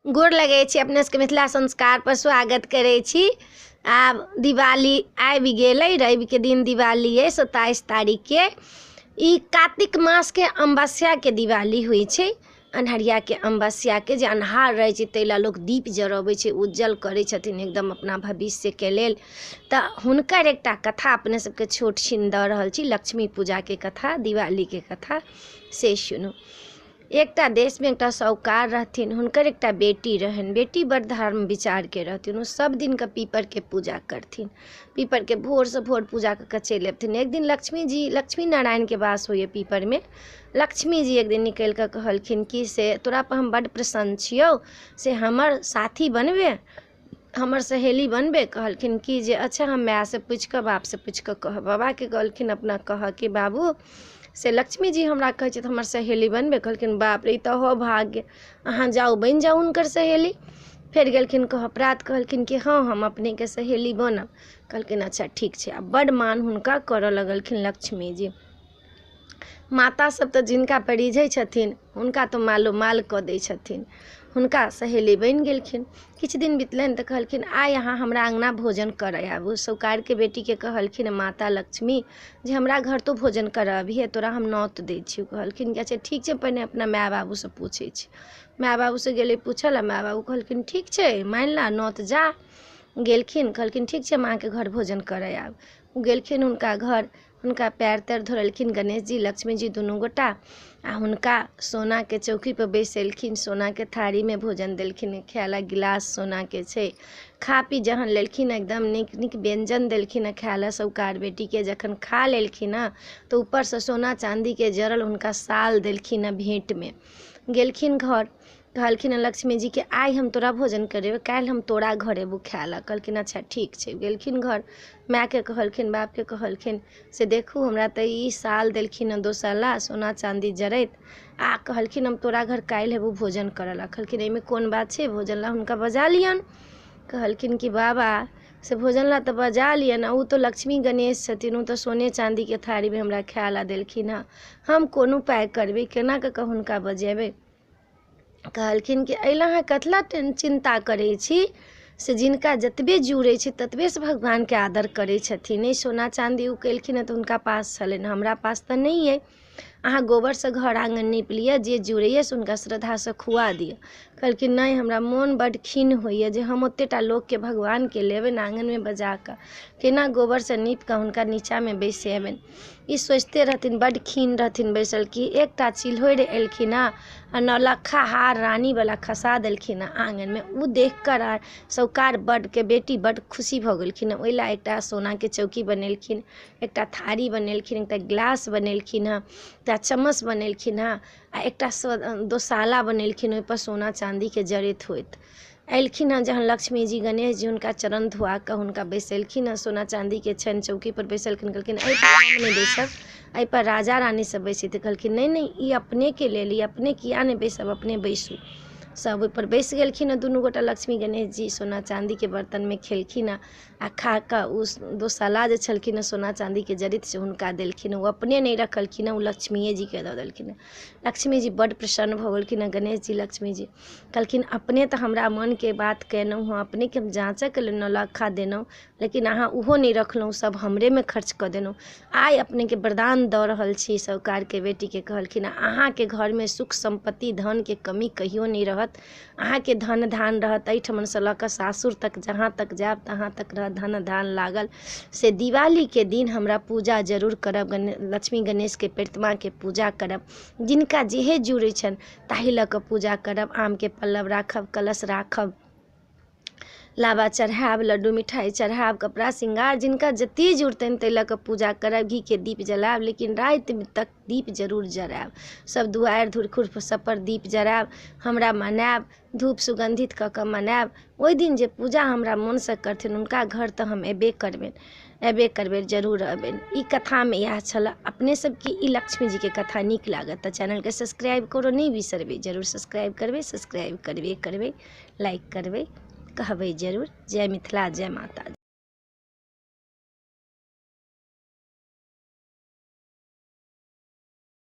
गोर लगै छी अपने सबके मिथिला संस्कारपर स्वागत करै छी। आब दिवाली आबि गेलै, रविके दिन दिवाली अइ 27 तारीखके। ई कातिक मासके अमावस्याके दिवाली होइ छै। अन्हरियाके अमावस्याके जे अन्हार रहै छै ताहि लए लोक दीप जरबै छै, उज्जवल करै छथिन एकदम अपना भविष्यके लेल। तऽ हुनकर एकटा कथा अपने सबके छोट छिन दऽ रहल छी, लक्ष्मी पूजाके कथा, दिवालीके कथा, से सुनू। एकटा देशमे एकटा साहुकार रहथिन, हुनकर एकटा बेटी रहनि। बेटी बड़ धर्म विचारके रहथिन। ओ सब दिनके पीपरके पूजा करथिन, पीपरके भोरसँ भोर पूजा कऽ कऽ चलि अबथिन। एक दिन लक्ष्मी जी, लक्ष्मी नारायणके वास होइए पीपरमे। लक्ष्मी जी एक दिन निकलि कऽ कहलखिन कि से तोरापर हम बड्ड प्रसन्न छियौ, से हमर साथी बनबे, हमर सहेली बनबे? कहलखिन कि जे अच्छा, हम मायसँ पूछि कऽ बापसँ पूछि कऽ कहब। बाबाके कहलखिन अपना कहऽ कि बाबू से लक्ष्मी जी हमरा कहै छथि हमर सहेली बनबे? कहलखिन बाप रे, ई तऽ हो भाग्य, अहाँ जाउ बनि जाउ हुनकर सहेली। फेर गेलखिन कहऽ, प्रात कहलखिन कि हँ, हम अपनेके सहेली बनब। कहलखिन अच्छा ठीक छै। आ बड्ड मान हुनका करऽ लगलखिन लक्ष्मी जी। माता सब तऽ जिनका पर रिझै छथिन हुनका तऽ मालो माल कऽ दै छथिन। हुनका सहेली बनि गेलखिन। किछु दिन बितलनि तऽ कहलखिन आइ अहाँ हमरा अङ्गना भोजन करऽ आबू। साहुकारके बेटीके कहलखिन माता लक्ष्मी जे हमरा घर तो भोजन करऽ अबिहे, तोरा हम नौत दै छियौ। कहलखिन कि अच्छा ठीक छै, पहिने अपना माय बाबूसँ पूछै छी। माय बाबूसँ गेलै पूछऽ लए, माय बाबू कहलखिन ठीक छै, मानि ला नौत, जा। गेलखिन, कहलखिन ठीक छै, हम अहाँके घर भोजन करऽ आयब। ओ गेलखिन हुनका घर, हुनका पएर तएर धोलखिन गणेश जी लक्ष्मी जी दुनू गोटा, आ हुनका सोनाके चौकीपर बैसेलखिन, सोनाके थारीमे भोजन देलखिन, खाय लए गिलास सोनाके छै। खा पी जहन लेलखिन, एकदम नीक नीक व्यञ्जन देलखिन हँ खाय लए साहुकार बेटीके। जखन खा लेलखिन हँ तऽ ऊपरसँ सोना चाँदीके जड़ल हुनका साल देलखिन हँ भेँटमे। गेलखिन घर, कहलखिन हँ लक्ष्मी जीके आइ हम तोरा भोजन करेबौ, काल्हि हम तोरा घर अयबौ खाय लए। कहलखिन अच्छा ठीक छै। गेलखिन घर, मायके कहलखिन, बापके कहलखिन से देखू हमरा तऽ ई साल देलखिन हँ दोसाला सोना चाँदी जड़ैत, आ कहलखिन हम तोरा घर काल्हि अयबौ भोजन करऽ लए। कहलखिन एहिमे कोन बात छै, भोजन लए हुनका बजा लियौन। कहलखिन कि बाबा से भोजन लए तऽ बजा लियऽ, ओ तऽ लक्ष्मी गणेश छथिन, ओ तऽ सोने चाँदीके थारीमे हमरा खाय लए देलखिन हँ, हम कोन उपाय करबै, केना कऽ कऽ हुनका बजेबै? कहलखिन कि एहि लए अहाँ कथी लए चिन्ता करै छी, से जिनका जतबे जुड़ै छै ततबेसँ भगवानके आदर करै छथिन। नहि सोना चाँदी ओ केलखिन हँ तऽ हुनका पास छलनि, हमरा पास तऽ नहि अइ। अहाँ गोबरसँ घर आङ्गन नीप लिअ, जे जुड़ैए से हुनका श्रद्धासँ खुआ दिअ। कहलखिन नहि, हमरा मोन बड्ड खिन्न होइए जे हम ओतेक टा लोकके भगवानके लेबनि आङ्गनमे बजा कऽ, केना गोबरसँ नीप कऽ हुनका नीचाँमे बैसेबनि? ई सोचिते रहथिन, बड्ड खिन्न रहथिन बैसल कि एकटा चिल्होरि एलखिन हँ आ नौलक्खा हार रानीवला खसा देलखिन हँ आङ्गनमे। ओ देख कऽ साहुकार बड्डके बेटी बड्ड खुशी भऽ गेलखिन हँ। ओहि लए एकटा सोनाके चौकी बनेलखिन, एकटा थारी बनेलखिन, एकटा गिलास बनेलखिन हँ, एकटा चम्मच बनेलखिन हँ आ एकटा दोसाला बनेलखिन, ओहिपर सोना चाँदीके जड़ैत होइत एलखिन हँ। जहन लक्ष्मी जी गणेश जी हुनका चरण धोआ कऽ हुनका बैसेलखिन हँ, सोना चाँदीके छनि चौकीपर बैसेलखिन। कहलखिन एहिपर हम नहि बैसब, एहिपर राजा रानी सब बैसैत। कहलखिन नहि नहि, ई अपनेके लेल, ई अपने किया नहि बैसब, अपने बैसू। सब ओहिपर बैस गेलखिन हँ दुनू गोटा लक्ष्मी गणेश जी। सोना चाँदीके बर्तनमे खेलखिन हँ आ खा कऽ ओ दोसाला जे छलखिन हँ सोना चाँदीके जड़ित से हुनका देलखिन हँ। ओ अपने नहि रखलखिन हँ, ओ लक्ष्मीए जीके दऽ देलखिन हँ। लक्ष्मी जी बड्ड प्रसन्न भऽ गेलखिन हँ। गणेश जी लक्ष्मी जी कहलखिन अपने तऽ हमरा मनके बात केलहुँ हँ, अपनेके हम जाँचऽके लेल नौलक्खा देलहुँ, लेकिन अहाँ ओहो नहि रखलहुँ, सब हमरेमे खर्च कऽ देलहुँ। आइ अपनेके वरदान दऽ रहल छी। साहुकारके बेटीके कहलखिन अहाँके घरमे सुख सम्पत्ति धनके कमी कहियो नहि रहत, अहाँके धन धान रहत एहिठमनसँ लऽ कऽ सासुर तक, जहाँ तक जायब तहाँ तक रहत धन धान लागल। से दिवालीके दिन हमरा पूजा जरूर करब, लक्ष्मी गणेशके प्रतिमाके पूजा करब, जिनका जेहे जुड़ै छनि ताहि लऽ कऽ पूजा करब, आमके पल्लव राखब, कलश राखब, लाबा चढ़ायब, लड्डू मिठाइ चढ़ायब, कपड़ा श्रृंगार जिनका जतेक जुड़तनि ताहि लऽ कऽ पूजा करब, घीके दीप जलायब, लेकिन राति तक दीप जरूर जरायब, सब दुआरि धुरखुर सबपर दीप जरायब, हमरा मनायब, धूप सुगन्धित कऽ कऽ मनायब। ओहि दिन जे पूजा हमरा मोनसँ करथिन हुनका घर तऽ हम अयबे करबनि, अयबे करबै, जरूर अयबनि। ई कथामे इएह छलए। अपने सबके ई लक्ष्मी जीके कथा नीक लागत तऽ चैनलके सब्सक्राइब करऽ नहि बिसरबै, जरूर सब्सक्राइब करबै, सब्सक्राइब करबे करबै, लाइक करबै, कहबै जरूर। जय मिथिला, जय माता।